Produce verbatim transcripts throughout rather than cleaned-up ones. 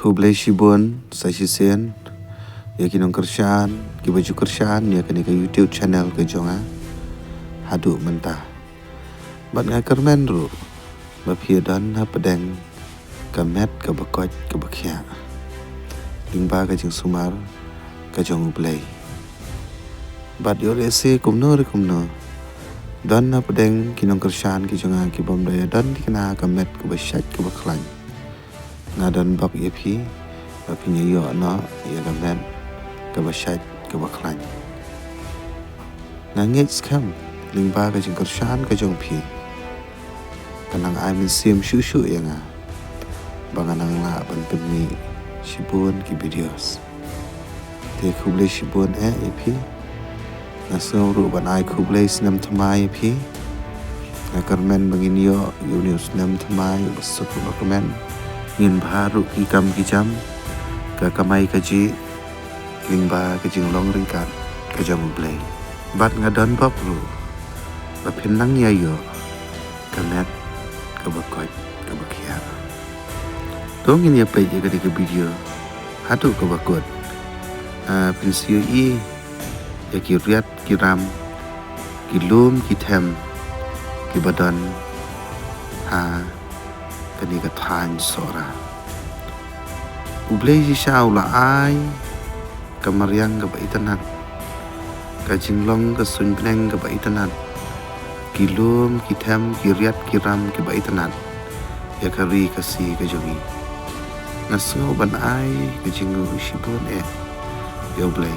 Khublei shibun sa shisien ïa ki nongkyrshan kiba ju kyrshan ïa kane ka YouTube channel ka jong nga haduh mynta. Bad nga kyrmen ruh ba phi don hapdeng ka met kaba koit kaba khiah lyngba ka jingsumar ka jong U Blei. Bad ïoh lehse kumno re kumno, don hapdeng ki nongkyrshan ki jong nga ki bym da ïadon thikna ha ka met kaba shait kaba khlaiñ. Nga don bok ïa phi ba phin ïoh noh ïa ka met kaba shait kaba khlaiñ. Nga ngeit skhem lyngba ka jingkyrshan ka jong phi, ka nang ai mynsiem shuh shuh ïa nga ba nga nang lah ban pynmih shibun ki videos. Te khublei shibun eh ïa phi. Nga sngew ruh ban ai khublei snem thymmai ïa phi. Nga kyrmen ba ngin ïoh ïa une u snem thymmai uba suk uba kmen. Ngin bha ruh ki kam ki jam, ka kamai kajih lyngba ka jinglong ryngkat ka jong U Blei. Bad nga don bok ruh ba phin nang ïa ïoh ka met kaba koit kaba khiah. To ngin ïa peit ïa kane ka video haduh kaba kut. Ah, phin sa ïohi ïa ki riat ki ram, ki lum ki them kiba don ha kane ka thaiñ Sohra. U Blei shisha u la ai ka mariang kaba itynnad, ka jinglong ka suiñbneng kaba itynnad, ki lum ki them ki riat ki ram kiba itynnad ïa ka ri Khasi ka jong ngi. Nga sngew ban ai ka jingnguh shibun eh ïa U Blei.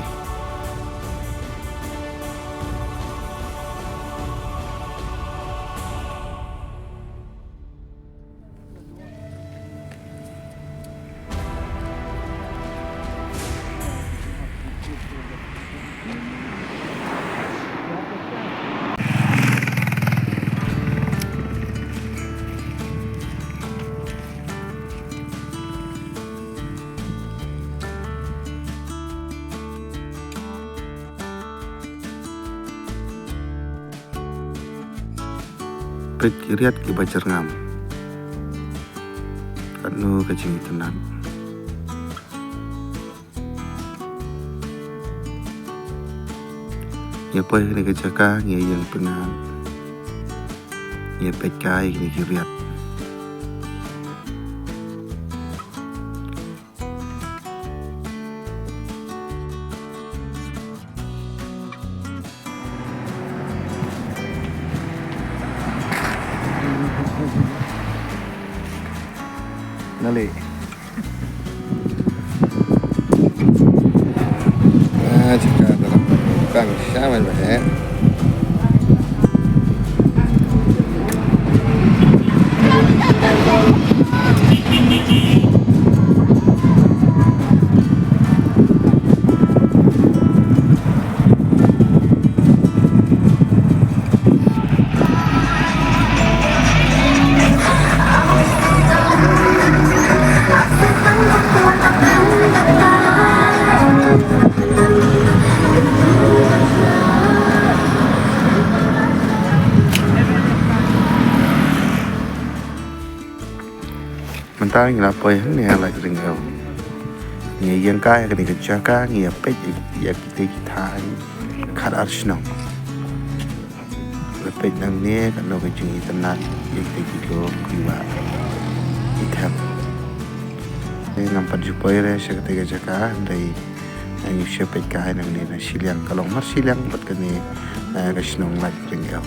Peit ki riat kiba jyrngam. Katno ka jingitynnad. Ngi poi ha kane ka jaka ngi ïeng pyngngad. Ngi peit kai kine ki riat. Nali. Ah, jaka dalam bang shaman bah eh. Mynta ngi la poi hangne ha Laitryngew. Ngi ïeng kai ha kane ka jaka ngi ïa peit ïa kita ki thaiñ khatar shnong. Ngi peit nangne katno ka jingitynnad ïa kita ki lum ki wah ki them. Ngi ngam pat ju poi re sha kata ka jaka hynrei ngi shu peit kai nangne na shiliang ka long mar shiliang bad kane, eh, ka shnong Laitryngew.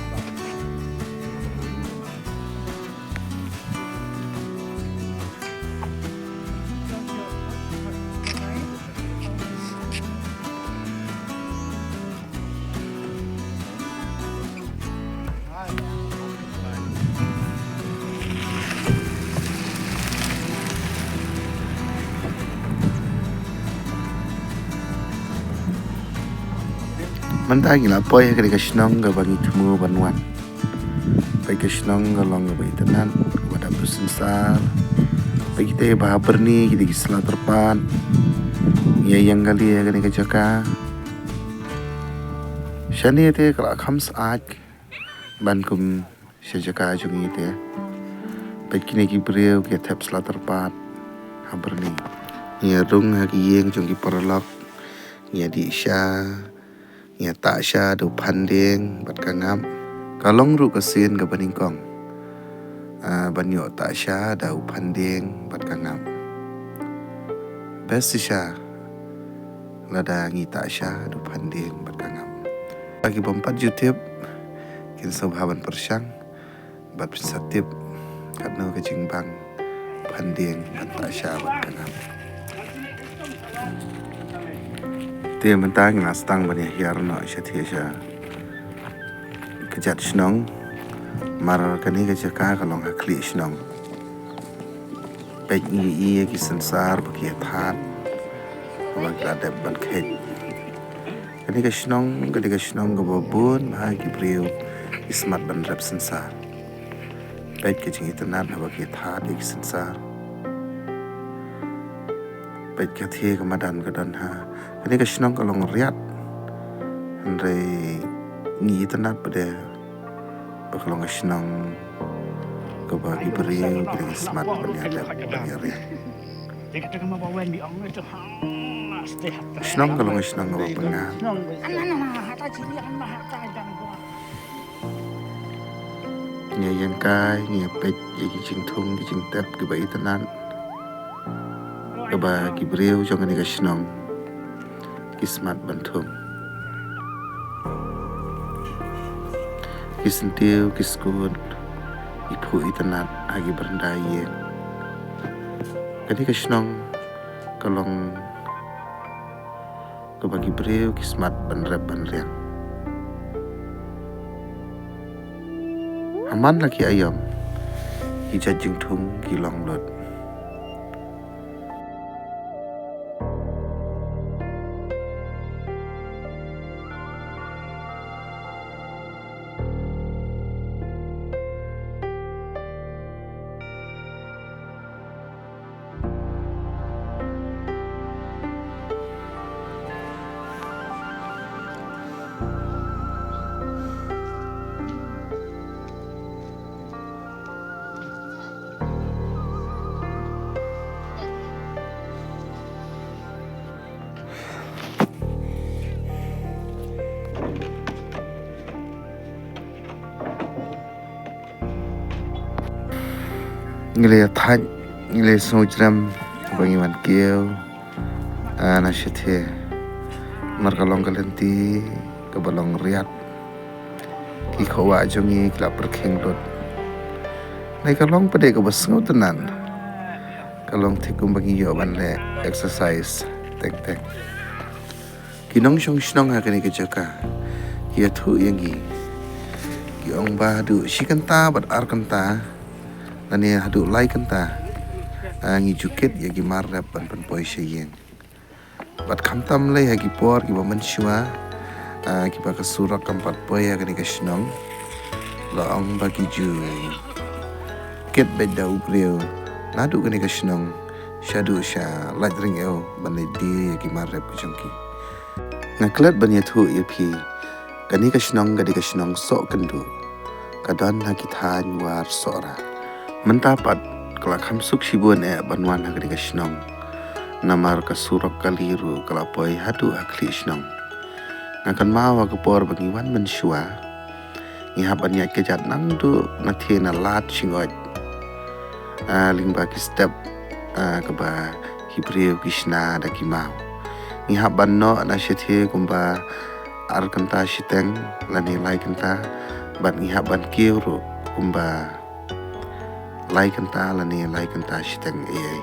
Mynta ngi la poi ha kane ka shnong kaba ngi thmu ban wan. Peit ka shnong ka long kaba itynnad, kaba dap da u synsar. Peit kita ba ha Byrni, kita ki sla tyrpad. Ngi ïeng kali ha kane ka jaka. Shane te ka la kham syaid ban kum sha jaka jong ngi te. Peit kine ki briew ki thep sla tyrpad ha Byrni. Ngi ïa rung ha ki ïing jong ki paralok. Ngi ïa dih sha, ngi ïa tah sha da u phandieng bad ka ngap. Ka long ruh ka sien kaba nyngkong, ah, ban ïoh tah sha da u phandieng bad ka ngap. Best shisha lada ngi tah sha da u phandieng bad ka ngap. Ki bym pat ju tip, kin sngewbha ban pyrshang bad pynsa tip katno ka jingbang phandieng ban tah sha bad ka ngap. Te mynta ngi la sdang ban ïa hiar noh sha thie sha ka jait shnong. Mar kane ka jaka ka long ha khlieh shnong. Peit ngi ïa ki synsar ba ki ïa thad, ba ki la dep ban kheit. Kane ka shnong, kane ka shnong kaba bun bha ki briew ki smat ban rep synsar. Peit ka jingitynnad haba ki thad ïa ki synsar. Peit ka thie ka madan ka don ha kane ka shnong ka long riat. Hynrei ngi itynnad pat de ba ka long ka shnong kaba ki briew ki dang smat ban ïa rep ban ïa riat. Shnong ka long ka shnong kaba pyngngad. Ngi ïa ïeng kai, ngi ïa peit ïa ki jingthung ki jingtep kiba itynnad, kaba ki briew jong kane ka shnong ki smat ban thung. Ki syntiew, ki skud, ki phuh itynnad ha ki baranda ïing. Kane ka shnong ka long kaba ki briew ki smat ban rep ban riang. Ha man la ki aïom, ki jait jingthung ki long lut. Ngi la ïa thait, ngi la ïa sngewjrem ba ngi wan kiew, ah, na shatei. Namar ka long ka lynti kaba long riat. Ki khawah jong ngi ki la pyrkhing lut. Nai ka long pat de kaba sngewtynnad. Ka long thik kumba ngi ïoh ban leh exercise teng teng. Ki nongshong shnong ha kane ka jaka ki ïathuh ïa ngi, ki ong ba haduh shi kynta bad ar kynta lane haduh lai kynta, ah, ngi ju kit ïa ki mar rep ban pynpoi sha ïing. Bad khamtam lei ha ki por kiba mynshuwa, ah, kiba ka surok kam pat poi ha kane ka shnong, la ong ba ki ju kit beit da u briew naduh kane ka shnong shaduh sha Laitryngiew ban leit die ïa ki mar rep ka jong ki. Nga klet ban ïathuh ïa phi, kane ka shnong ka dei ka shnong Sohkynduh, ka don ha ki thaiñ War Sohra. Mynta pat ka la kham suk shibun eh ban wan ha kane ka shnong, namar ka surok kali ruh ka la poi haduh ha khlieh shnong. Nga kynmaw ha ka por ba ngi wan mynshuwa, ngi hap ban ïaid ka jait nangduh na thie na lad shngoit, ah, lyngba ki step, ah, kaba ki briew ki shna da ki maw. Ngi hap ban noh na shatei kumba ar kynta shiteng lane lai kynta, bad ngi hap ban kiew ruh kumba lai kynta lane lai kynta shiteng ei ei.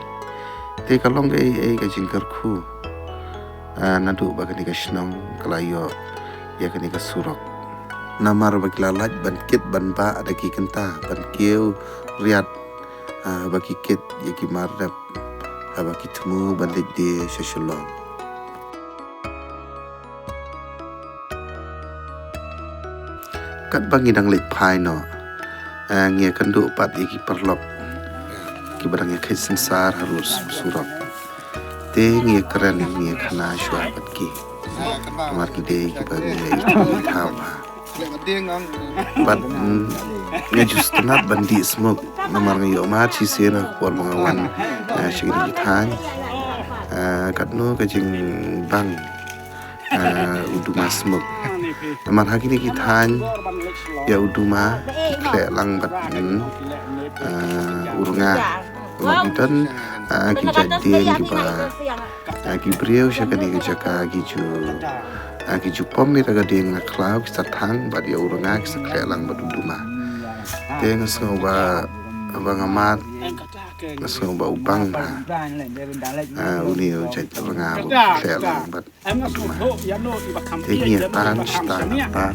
Te ka long ei ei ka jingkyrkhu, ah, naduh ba kane ka shnong ka la ïoh ïa kane ka surok. Namar ba ki la lait ban kit ban bah da ki kynta ban kiew riat, ah, ba ki kit ïa ki mar rep, ah, ba ki thmu ban leit die sha Shillong. Katba ngi dang leit phai noh, eh, ngi ïa kynduh pat ïa ki paralok kiba dang ïa kheit synsar harud surok. Te ngi ïa kren, ngi ïa khana shuwa bad ki. Namar ki dei kiba ngi ïa ithuh ithaw bha. Bad, mm, nga ju sngewtynnat ban dih smoke. Namar nga ïoh mad shisien ha ka por ba nga wan, eh, sha kine ki thaiñ. Ah, katno ka jingbang, ah, u duma smuk. Namar ha kine ki thaiñ ïa u duma ki khleh lang bad, hmm, ah, u rnga. Namar ki don, ah, ki jait dieng kiba, ah, ki briew sha kane ka jaka ki ju, ah, ki ju pom ïa ka dieng na khlaw, ki sa thang bad ïa u rnga ki sa khleh lang bad u duma. Te nga sngew ba, ba nga mad, nga sngew ba u bang bha. Ah, une u jait rnga ba u khleh lang bad u duma. Te ngi ïa tan shata kata,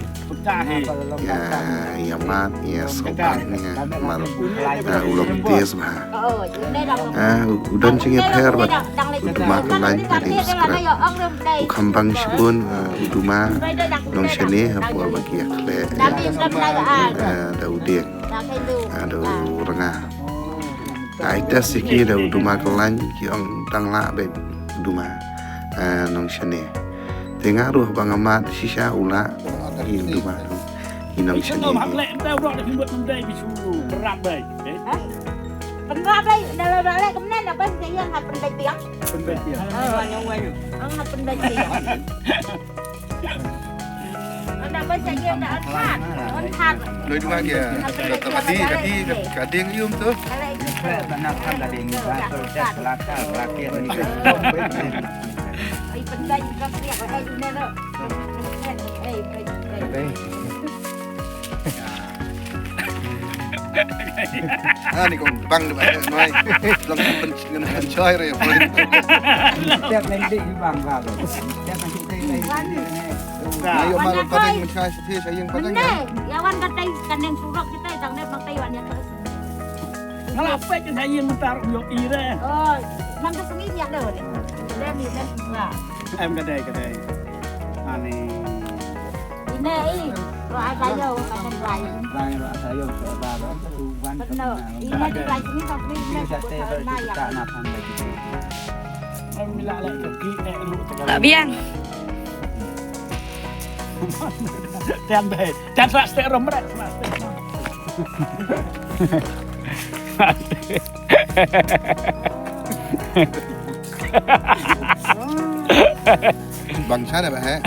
ïa, ïa mad, ïa sngewbha, ïa mar, ah, u long test bha. Ah, u don jingïapher bad u duma kyllain, ka dei u skret. U kham bang shibun, ah, u duma nongshane ha por ba ki ïa khleh, ah, da u dieng, ah, da u rnga. Ai test ïa ki da u duma kyllain, ki ong tang lah beit u duma, ah, nongshane. Te nga ruh ba nga mad shisha u lah, i u duma ruh, i nongshane. Pynrap dei, da la leh kumne, da ban te ïa nga pynbeit biang. Pynbeit biang. Ah, nga pynbeit biang. Anda ba sa ïa da an khat, an khat. Loi dua ke. Kata kati, kati, kati yang yum tu. Ai, pendai juga kriak, ai, dunia tu. Ai, ai, ai. Ah, ni kong bang de ba noi. Long pen ngan pen choi re. Tiap nanti di bang bang. Tiap nanti. Ayo malam padang menchai sepi sayang padang. Mene, ya wan katai kandeng surok kita tang ne makai wan ya terus. Ngalap pek saya yang mentar yo ire. Oh, nang ke sini ya deh. Dan ni dan juga. Em kadai kadai. Ani. Ine i, roh asayo, kanan rai. Rai roh asayo, so ba roh tu ban. Benar. Ine di rai sini, tapi ine sate berjuta na pan bagi. Ba biang. Tian be, tian rak stek rom rek. Bang sana ba he.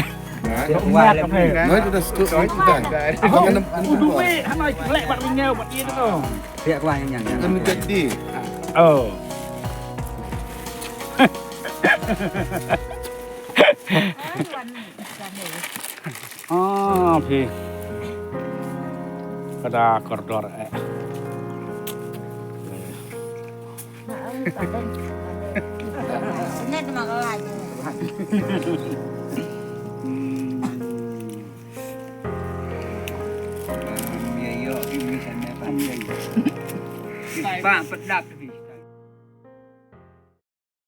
Noi tu dah stuk ni tu dah. Abang kena. Aku duit, hana lek bat ringau bat ide tu. Pihak wah yang yang. Kena jadi. Oh. Ah, phi. Kada kordor eh. Ba pedak.